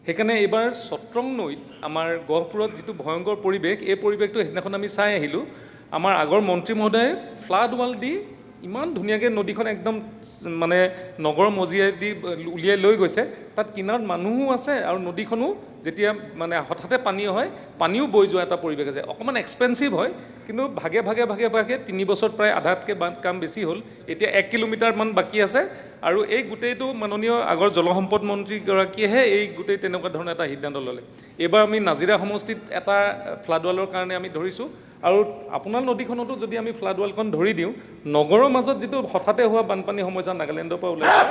সেইকাৰণে এইবাৰ চত্ৰং নৈত আমাৰ গহপুৰত যিটো ভয়ংকৰ পৰিৱেশ, এই পৰিৱেশটো সেইদিনাখন আমি চাই আহিলোঁ। আমাৰ আগৰ মন্ত্ৰী মহোদয়ে ফ্লাড ৱাল দি ইমান ধুনীয়াকৈ নদীখন একদম মানে নগৰৰ মজিয়াই দি উলিয়াই লৈ গৈছে। তাত কিনাৰত মানুহো আছে আৰু নদীখনো যেতিয়া মানে হঠাতে পানী হয়, পানীও বৈ যোৱা এটা পৰিৱেশ আছে। অকণমান এক্সপেঞ্চিভ হয়, কিন্তু ভাগে ভাগে ভাগে ভাগে 3 বছৰত প্ৰায় আধাতকৈ কাম বেছি হ'ল। এতিয়া 1 কিলোমিটাৰমান বাকী আছে। আৰু এই গোটেইটো মাননীয় আগৰ জলসম্পদ মন্ত্ৰীগৰাকীয়েহে এই গোটেই তেনেকুৱা ধৰণৰ এটা সিদ্ধান্ত ল'লে। এইবাৰ আমি নাজিৰা সমষ্টিত এটা ফ্লাড ৱালৰ কাৰণে আমি ধৰিছোঁ আৰু আপোনাৰ নদীখনতো যদি আমি ফ্লাড ৱালখন ধৰি দিওঁ, নগৰৰ মাজত যিটো হঠাতে হোৱা বানপানী সমস্যা নাগালেণ্ডৰ পৰা ওলাই যোৱা,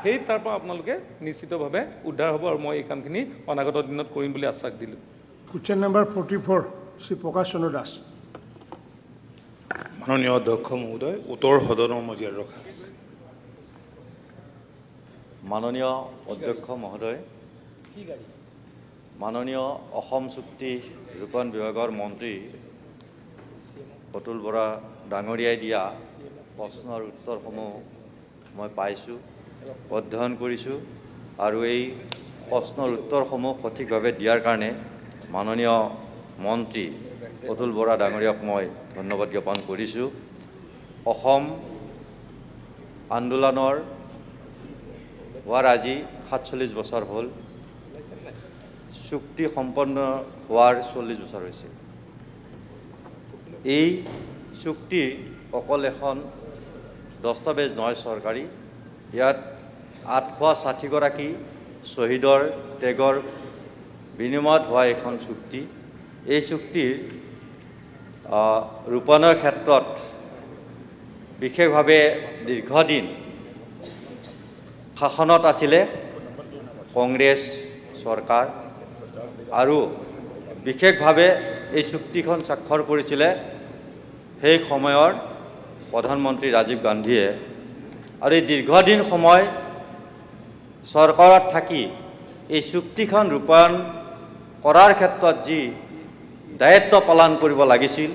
সেই তাৰ পৰা আপোনালোকে নিশ্চিতভাৱে উদ্ধাৰ হ'ব। আৰু মই এই কামখিনি অনাগত দিনত কৰিম বুলি আশ্বাস দিলোঁ। Question number 44, Shri Prakash Chandra Das. মাননীয় অধ্যক্ষ মহোদয়, উত্তৰ সদনৰ মজিয়াত ৰখা হৈছে। মাননীয় অধ্যক্ষ মহোদয়, মাননীয় অসম চুক্তি ৰূপায়ণ বিভাগৰ মন্ত্ৰী অতুল বৰা ডাঙৰীয়াই দিয়া প্ৰশ্নৰ উত্তৰসমূহ মই পাইছোঁ, অধ্যয়ন কৰিছোঁ আৰু এই প্ৰশ্নৰ উত্তৰসমূহ সঠিকভাৱে দিয়াৰ কাৰণে মাননীয় মন্ত্ৰী অতুল বৰা ডাঙৰীয়াক মই ধন্যবাদ জ্ঞাপন কৰিছোঁ। অসম আন্দোলনৰ হোৱাৰ আজি 47 বছৰ হ'ল, চুক্তি সম্পন্ন হোৱাৰ 40 বছৰ হৈছে। এই চুক্তি অকল এখন দস্তাবেজ নহয় চৰকাৰী, ইয়াত 860গৰাকী শ্বহীদৰ ত্যাগৰ বিনিময়ত হোৱা এখন চুক্তি। এই চুক্তিৰ ৰূপায়ণৰ ক্ষেত্ৰত বিশেষভাৱে দীৰ্ঘদিন শাসনত আছিলে কংগ্ৰেছ চৰকাৰ আৰু বিশেষভাৱে এই চুক্তিখন স্বাক্ষৰ কৰিছিলে সেই সময়ৰ প্ৰধানমন্ত্ৰী ৰাজীৱ গান্ধীয়ে। আৰু এই দীৰ্ঘদিন সময় চৰকাৰত থাকি এই চুক্তিখন ৰূপায়ণ কৰাৰ ক্ষেত্ৰত যি দায়িত্ব পালন কৰিব লাগিছিল,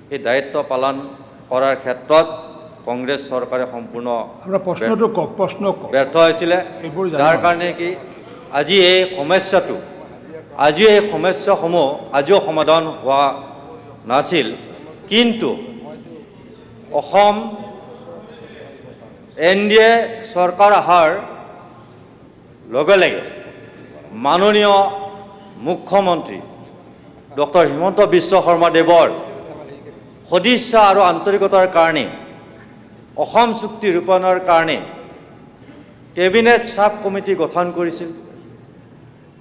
সেই দায়িত্ব পালন কৰাৰ ক্ষেত্ৰত কংগ্ৰেছ চৰকাৰে সম্পূৰ্ণ আপোনাৰ প্ৰশ্নটো কওক, প্ৰশ্ন কওক। ব্যৰ্থ হৈছিলে। এইবোৰ জানো। যাৰ কাৰণে কি আজি এই সমস্যাসমূহ আজিও সমাধান হোৱা নাছিল। কিন্তু অসম এন ডি এ চৰকাৰ অহাৰ লগে লগে মাননীয় মুখ্যমন্ত্ৰী ডক্টৰ হিমন্ত বিশ্ব শৰ্মাদেৱৰ সদিচ্ছা আৰু আন্তৰিকতাৰ কাৰণে অসম চুক্তি ৰূপায়ণৰ কাৰণে কেবিনেট চাব কমিটি গঠন কৰিছিল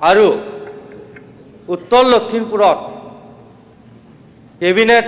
আৰু উত্তৰ লখিমপুৰত কেবিনেট